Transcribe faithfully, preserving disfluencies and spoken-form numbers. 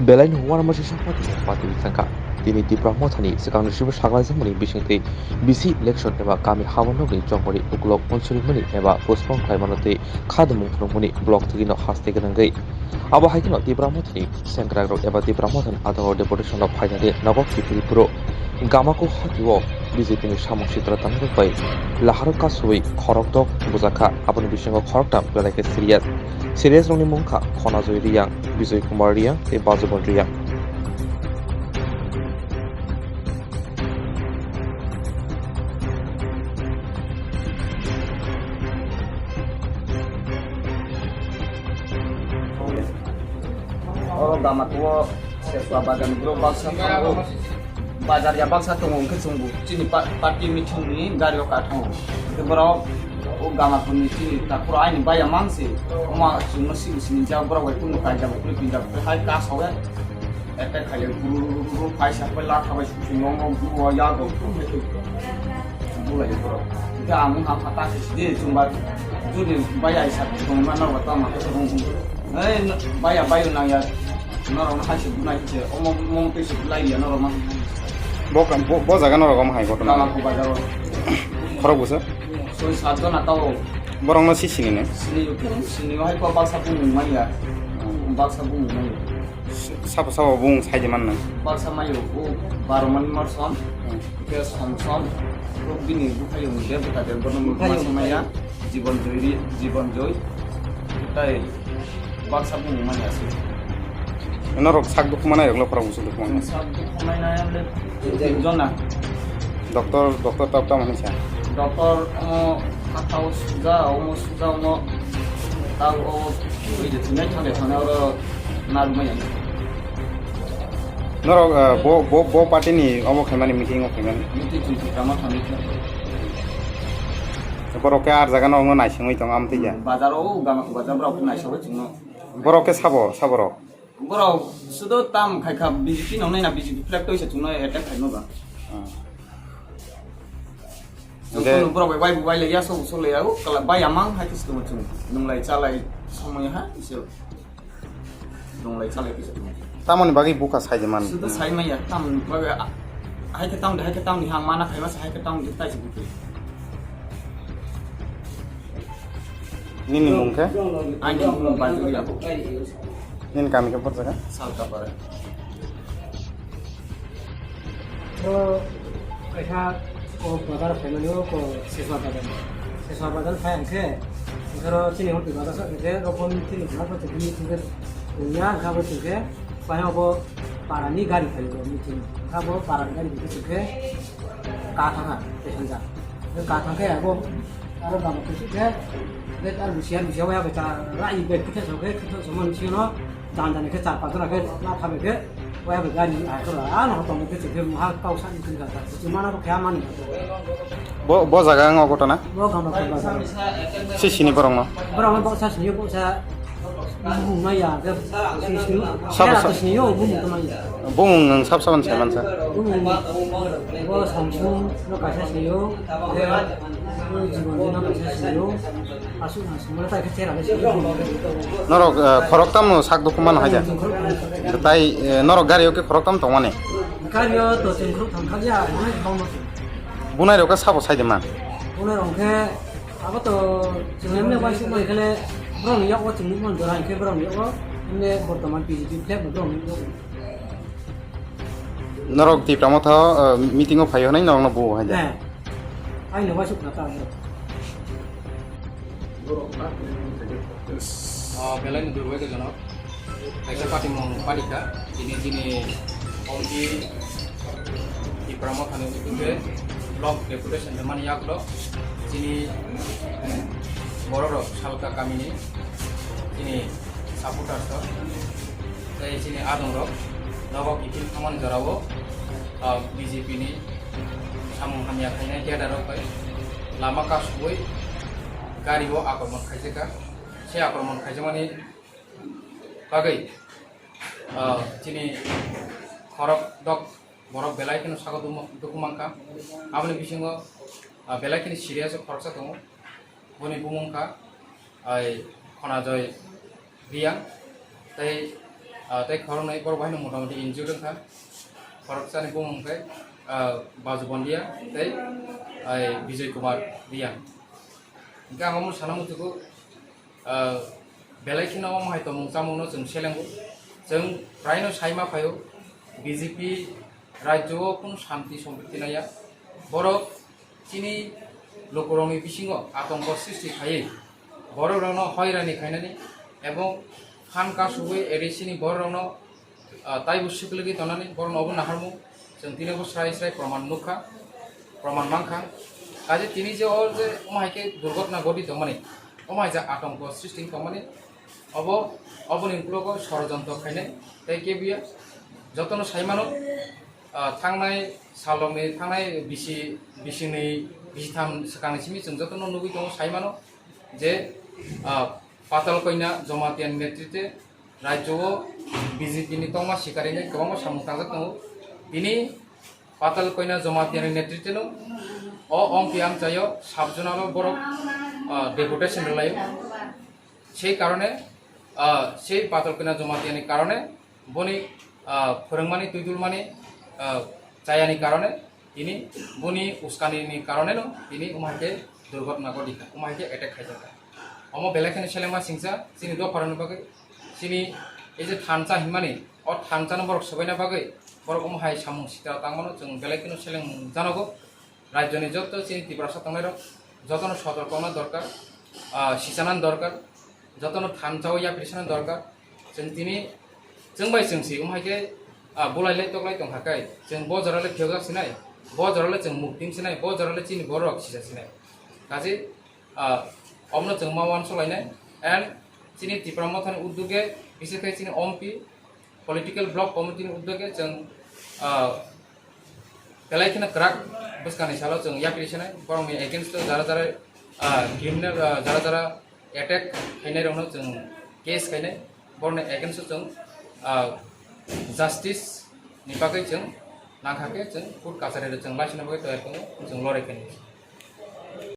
Belai no uanama sisa pati pati thangkha. Tini Tipra Mothani swkang ni sibo sakhlaijakmani bisingtwi bisi election eba kami habornokni chongmani uklok unsuri mani eba postpone khlaimano tei khadimung phunukmani block thwgwino haste gwnangwi. Abo hai kheno Tipra Mothani sengkrakrok eba Tipra Mothani adongrok deputation rok phainani nogo kiphilwi phuru Gamako hatio B J P ni samung sitra tangnai rok bai laharo kasui khorokdok bujakha, aboni bisingo khoroktham belai khe serious. Serious rokni mung kha Khonajoi Riyang, Bijoy Kumar Riyang tei Bajubon Riyang. O Gamako Seswa Bagan bro baksa tongo. Bazar ya baksa tongo hwnkhe chwngbo chini pa-, party meeting ni gari o kathang. Hwnkhe borok o Gamakhurni chini takhoro aini baya mansi. Oma chwngno sini sini jak borok bai kunu kaijak kunu pinjak hai kasoya. Attack khayo guru guru guru paisa pai lakha bai sukse nongo guru o yago. Bulai borok. Hwnkhe ang wngkha pha ta se sidi chwngba jodi baya isa tongma norok tamo khe tong. Ei baya bayo nangya. Norok no hai se bunai se omo omo twi se bulai ya norok ma. Bo bo bo jaga norok omo hai kotor. Tama ko bazar o. Khorok busa? Soi sat jona tao. Borok no si sini ne? Sini sini hai ko baksa bumung manya. Baksa bumung manya. Sabo sabo bumung sai de man nang. Baksa mayo o baro mani morson. Hmm. Khe Samson, kok bini buphaiyung de bwkha de bono bwkha masa maya, Jibon Joy ri, Jibon Joy, tai baksa bumung mani aswk. Norok sak dukhu manai rokno khorang busu dukhu manai. Sak dukhu manai na le tin jona. Doctor, doctor tab tam hinsa. Doctor omo khatao suja, omo suja, omo tao o oi de thunai thale thane oro narumai. Norok, eh, bo, bo, bo party ni omo khaimani meeting o khaimani. Meeting chwng khe kama thangwi khe. Borok khe ar jaga no wngo naisingwi tongo amtwi ya. Hmm, bazar o gama bazar borok khe naisingwi chwngno. Borok khe sabo, sabo rok. Borok sudo tam khai kha B J P no nai na B J P flag toisa chwngno attack khai no ba. Hmm. Chwng Hwnkhe kunu borok bai bai bai lai ya sok sok lai ya o kala bai amang hai khe chwng chwng nung lai cha lai somoi ha iso. Dunglai chalai kisa tong. Tamoni bagwi bukha sai de man? Sudu sai maya, tamoni bagwi, ah, hai khe tamoni, hai khe tamoni, hang mana khaima sa, hai khe tamoni, tai se bukha. Nini mung khe? Ani mung Bajuli. Nini kami khe bor jaga? Salkapara. O kaisa o bazar phaimani o ko Seswa bazar. Seswa bazar phai hwnkhe, hwnkhe oro chini hwn bazar sa hwnkhe, rokon chini bazar pha chini hwnkhe, ya hwnkhe abo chwngkhe, pai abo parani gari phai bo meeting. Hwnkhe abo parani gari hwnkhe chwngkhe ka thangkha, passenger. Ka thangkhe abo aro bama kuchuk khe, bek aro bisiya bisiya waya bai cha, rai bek kitha sa khe, kitha sa man chino, dan dan khe char panch jona khe, na kha bai khe, Waya bai gari ni ai kora, ano tong khe chwng khe ha kau sa ni kha, chwng mana bo khe mani. Bo, bo jaga ang ogo tana? Bo gama ko bazar. Si sini borok no? Borok no boksa sini, boksa bumung maya, khe si sini. Sabo sa- sini yo, bumung ko maya. Bumung ang sab saban sai mansa. Bumung bo Samsung no kaisa sini yo, khe bo Jibon no kaisa sini yo. Aswk na sumuna tai khe chera le sini. Norok, eh, khoroktam no sak dukhu mano haja. Tai, eh, norok gari o khe khoroktam tongmani. Gari o to chwng khorok thang kha ya, onek bang no. Bunai rok khe sabo sai de man. Bunai rok khe abo to chwng emne bai suk mai khe le borok ni yak o chwng nuk man jora khe borok ni yak o emne bortoman P G P flag bo borok ni yak o. Norok Tipra Motha, eh, meeting o phai hwnwi norok no buo hai da? He. Ai no waisuk na ta. Ah, belai ni durbai ke jono. Kaisa party mung panika. Ini jini omji Tipra Motha ni utuke block deputation de mani yak block. Jini borok rok Salka kamini. Jini supporters rok tei chini adong rok nogo kiphil thangmani jorao, ah, B J P ni samung hamya khainai cadre rok bai lama kasugwi gari o akromon khaijakha. Se akromon khaijakmani bagwi, ah, chini khorok dok borok belai kheno sago dukhu mankha. Aboni bisingo, ah, belai kheno serious o khoroksa tongo. Boni bumung kha, ai, Khonajoi Riyang, tei Ah, tei khoroknwi borok bahino motamoti injured wngkha. Khoroksani bumung khe, ah, Baju Bondia tei, ai, Bijoy Kumar Riyang. Hingkhe ang omo sana muchungo, ah, belai kheno omo hai tongmung chamungno chwng selengo. Chwng praino saima phaio, B J P rajyo o kunu shanti sompriti naiya. Borok chini lukurokni bisingo atongko srishti khaiwi borokrokno hoirani khainani ebong phan kasugwi A D C ni borokrokno, ah, taibo swkligwi tongnani borokno obo naharmung chwng tini bo srai srai proman nukha, proman mankha. Kaje tini je o je omo hai khe durghotna goti tongmani, omo hai je atongko srishti wng tongmani, obo, oboni uklogo sorojontro khainai tei kebuya jotono saimano, ah, thangnai salrokni, thangnai bisi, bisini, bisitham swkangni simi chwng jotono nugwi tongo, saimano je, ah, Patal Koina Jamatia ni netritwe rajyo o B J P ni tongma sikari hinwi kwbangma samung tangjak tongo. Tini Patal Koina Jamatia ni netritwno o ompi amchaio sub zonal o borok, ah, deputation rwlaio. Sei karone, ah, sei Patal Koina Jamatia ni karone boni, ah, phwrwngmani, twidulmani, ah, chayani karone tini boni uskanini karoneno tini omo hai khe durghotna ghotikha, omo hai khe attack khaijakha. Omo belai kheno selengma singcha chini dopharokni bagwi, chini ei je thansa hinmani, o thansano borok swbaina bagwi borok omo hai samung sitra tangmano chwng belai kheno seleng janogo. Rajyoni joto chini Tiprasa tongnairok jotono sotorko wngna dorkar, ah, sichanani dorkar, jotono thansa o yapri sana dorkar. Chwng tini chwng bai chwng si, omo hai khe, ah, bulai lai toklai tongkha khe, chwng bo jora le phiyokjak sinai, bo jora le chwng muktim sinai, bo jora le chini borok sija sinai. Kaje, ah, omno chwng ma uansuk lainai, and chini Tipra Mothani uddoge, bises khe chini ompi, political block committee ni uddoge chwng, ah, belai kheno kwrak bwskangni salo chwng yapri sanai, borokni against o jara jara, ah, criminal, ah, jara jara attack khainai rokno chwng case khainai, borokni against o chwng, ah, justice ni bagwi chwng nangkha khe chwng court kachari rok chwng laisana bagwi toyar tongo, chwng lorai khainai.